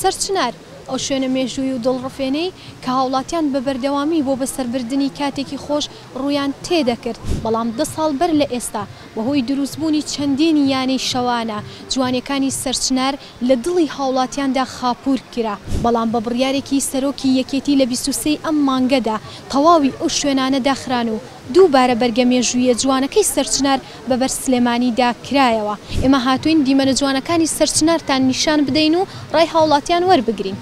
سەرچنار، ئەو شوێنە مێژوویی و دڵڕفێنەی کە هاوڵاتیان بە بەردەوامی بۆ بەسەربردنی کاتێکی خۆش ڕوویان تێدەکرد، بەڵام دە ساڵ بەر لە ئێستا بەهۆی دروستبوونی چەندین یانەی شەوانە، جوانیەکانی سەرچنار لە دڵی هاوڵاتیاندا خاپوور کرا، بەڵام بە بڕیارێکی سەرۆکی یەکێتی لە 23 ی ئەم مانگەدا تەواوی ئەو شوێنانە داخران و دووبارە بەرگە مێژوویە جوانەکەی سەرچنار بە بەر سلێمانیدا کرایەوە. ئێمە هاتووین دیمەنە جوانەکانی سەرچنارتان نیشان بدەین و ڕای هاوڵاتیان وەربگرین.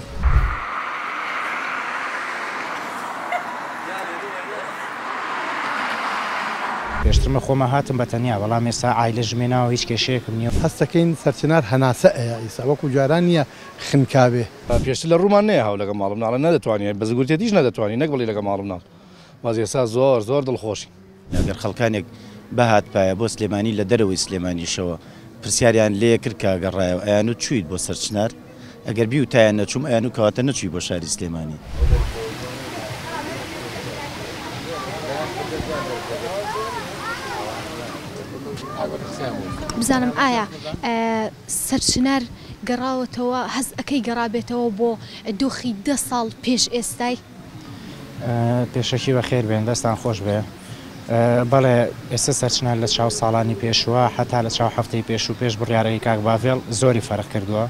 پێشتر من خۆم هاتم بە تەنیا بەڵام ئێستا عایلە ژمێناوە هیچ کێشەیەکم نییە. هەستەکەین سەرچنار هەناسە ئەیا ئیسا وەکو جاران نییە خنکابێ. پێشتر لە ڕوومان نەیەهاو لەگەڵ ماڵ و مناڵە نەدەتوانی بە زگورتێتیش نەدەتوانی نەک بڵێی لەگەڵ ماڵ و مناڵ بەس ئێستا زۆر زۆر دڵخۆشین. ئەگەر خەڵکانێک بهاتبایە بۆ سلێمانی لە دەرەوەی سلێمانیشەوە پرسیاریان لێکرد کە گەڕایەوە ئەیانوت چوویت بۆ سەرچنار؟ ئەگەر بیوتایە نەچووم ئەیانوت کەواتە نەچووی بۆ شاری سلێمانی. بزانم ئایا سەرچنار گەڕاوەتەوە هەست ئەکەی گەڕابێتەوە بۆ دۆخی دە ساڵ پێش ئێستای؟ پێشەکی بەخێر بێن دەستان خۆش بێ. بەڵێ ئێستا سەرچنار لە چاو ساڵانی پێشووە هەتا لە چاو هەفتەی پێشوو پێش بڕیارەکەی کاک باڤێڵ زۆری فەرق کردووە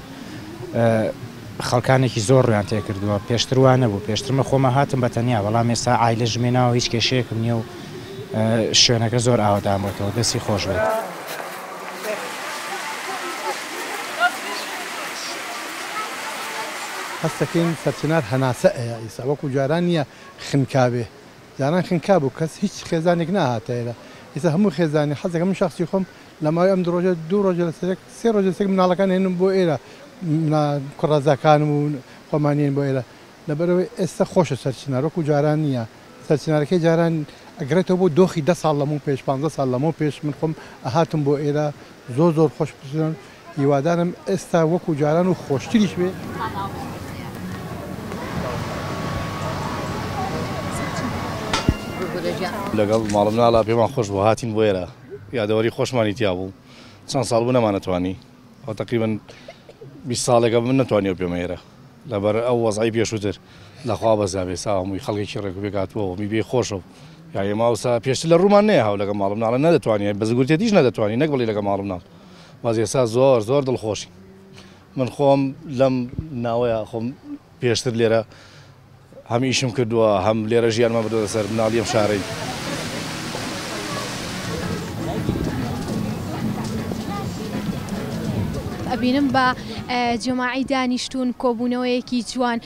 خەڵکانێکی زۆر ڕویان تێکردووە پێشتر وا نەبوو پێشتر من خۆمە هاتم بە تەنیا بەڵام ئێستا عایلە ژمێناوە هیچ کێشەیەکم نییە و شوێنەکە زۆر ئاوەدان بۆتەوە دەستی خۆش بێت. هەستەکەین سەرچنار هەناسە ئەیا ئیسا وەکو جاران نییە خنکابێ جاران خنکا بوو کەس هیچ خێزانێک ناهاتە ئێرە ئیستا هەموو خێزانێ حەزەکەم من شەخسی خۆم لە ماوەی ئەم دوو ڕۆژە دوو ڕۆژە لەسەر یەک سێ ڕۆژ لەسەر یەک مناڵەکان هێنم بۆ ئێرە کوڕەزاکانم و خۆمان یێن بۆ ئێرە لەبەرئەوەی ئێستا خۆشە سەرچنار وەکو جاران نییە سەرچنارەکەی جاران ئەگەڕێتەوە بۆ دۆخی دە ساڵ لەمەو پێش پانزە ساڵ لەمەو پێش من خۆم ئەهاتم بۆ ئێرە زۆر زۆر خۆش بزنن هیوادارم ئێستا وەکو جاران و خۆشتریش بێ. لەگەڵ ماڵ مناڵا پێمان خۆش بوو هاتین بۆ ئێرە یادەوەری خۆشمانی تیا بوو چەند ساڵ بوو نەمانەتوانی ئەو تقریبا 20 ساڵێکە من نەتوانیەوە پێمە ئێرە لەبەر ئەو وەزعی پێشووتر لەخوا بەزابێ سا هەمووی خەڵکێکی ڕێک و پێک هاتووە هەمووی بێ خۆشە و یانی ماوسا پێشتر لە ڕوومان نەیەهاو لەگەڵ ماڵ مناڵە نەدەتوانی بە زگورتێتیش نەدەتوانی نەک بڵێی لەگەڵ ماڵ مناڵ بەس ئێستا زۆر زۆر دڵخۆشین من خۆم لەم ناوەیە خۆم پێشتر لێرە هەم ئیشم کردووە هەم لێرە ژیانمان بردووەتە سەر مناڵی ئەم شارەین. ئەبینم بە جەماعی دانیشتوون کۆبوونەوەیەکی جوان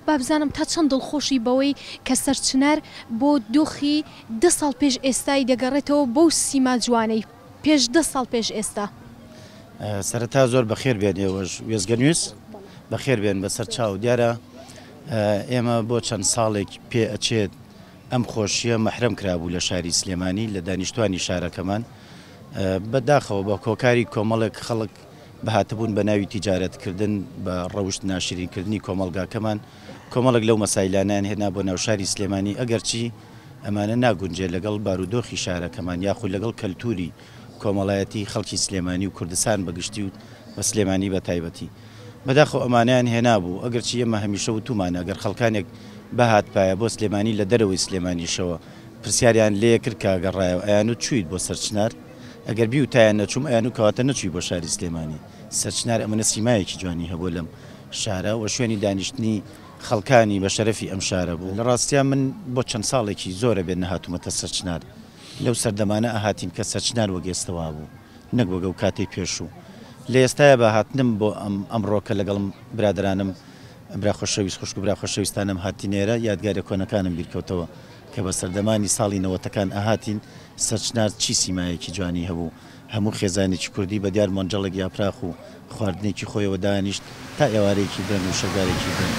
با بزانم تا چەند دڵخۆشی بەوەی کە سەرچنار بۆ دۆخی دە ساڵ پێش ئێستای دەگەڕێتەوە بەو سیما جوانەی پێش دە ساڵ پێش ئێستا. سەرەتا زۆر بەخێر بێن ئێوەش وێستگە نیوز بەخێر بێن بەسەر چاو دیارە ئێمە بۆ چەند ساڵێک پێ ئەچێت ئەم خۆشیە مەحرەم کرابوو لە شاری سلێمانی لە دانیشتوانی شارەکەمان بە داخەوە بە کۆکاری کۆمەڵێک خەڵک بەهاتبوون بە ناوی تیجارەت کردن بە ڕەوشت ناشرین کردنی کۆمەڵگاکەمان کۆمەڵێک لەو مەسایلانەیان هێنا بۆ ناو شاری سلێمانی ئەگەرچی ئەمانە ناگونجێ لەگەڵ بارودۆخی شارەکەمان یاخود لەگەڵ کەلتوری کۆمەڵایەتی خەڵکی سلێمانی و کوردستان بە گشتی و بە سلێمانی بە تایبەتی. بەداخەوە ئەمانەیان هێنابوو، ئەگەرچی ئێمە هەمیشە وتوومانە گەر خەڵکانێک بهاتبایە بۆ سلێمانی لە دەرەوەی سلێمانیشەوە پرسیاریان لێکرد کە گەڕایەوە ئەیانوت چوویت بۆ سەرچنار؟ ئەگەر بیوتایە نەچووم ئەیانوت کەواتە نەچووی بۆ شاری سلێمانی. سەرچنار ئەمەنە سیمایەکی جوانی هەبووە لەم شارە و شوێنی دانیشتنی خەڵکانی بە شەرەفی ئەم شارە بوو. لە ڕاستیا من بۆ چەند ساڵێکی زۆرە بێت نەهاتوومەتە سەرچنار. لەو سەردەمانە ئەهاتین کە سەرچنار وەک ئێستە وابوو نەک وەک ئەو کاتەی پێشوو. لە ئێستایا بە هاتنم بۆ ئەم ئەمڕۆکە لەگەڵم برادەرانم برا خۆشەویست خوشک و برا خۆشەویستانم هاتینە ئێرە یادگاریە کۆنەکانم بیرکەوتەوە کە بە سەردەمانی ساڵی نەوەتەکان ئەهاتین سەرچنار چی سیمایەکی جوانی هەبوو هەموو خێزانێکی کوردی بە دیار مۆنجەڵێک یاپراخ و خواردنێکی خۆیەوە دانیشت تا ئێوارەیەکی درەنگ و شەوگارێکی درەنگ.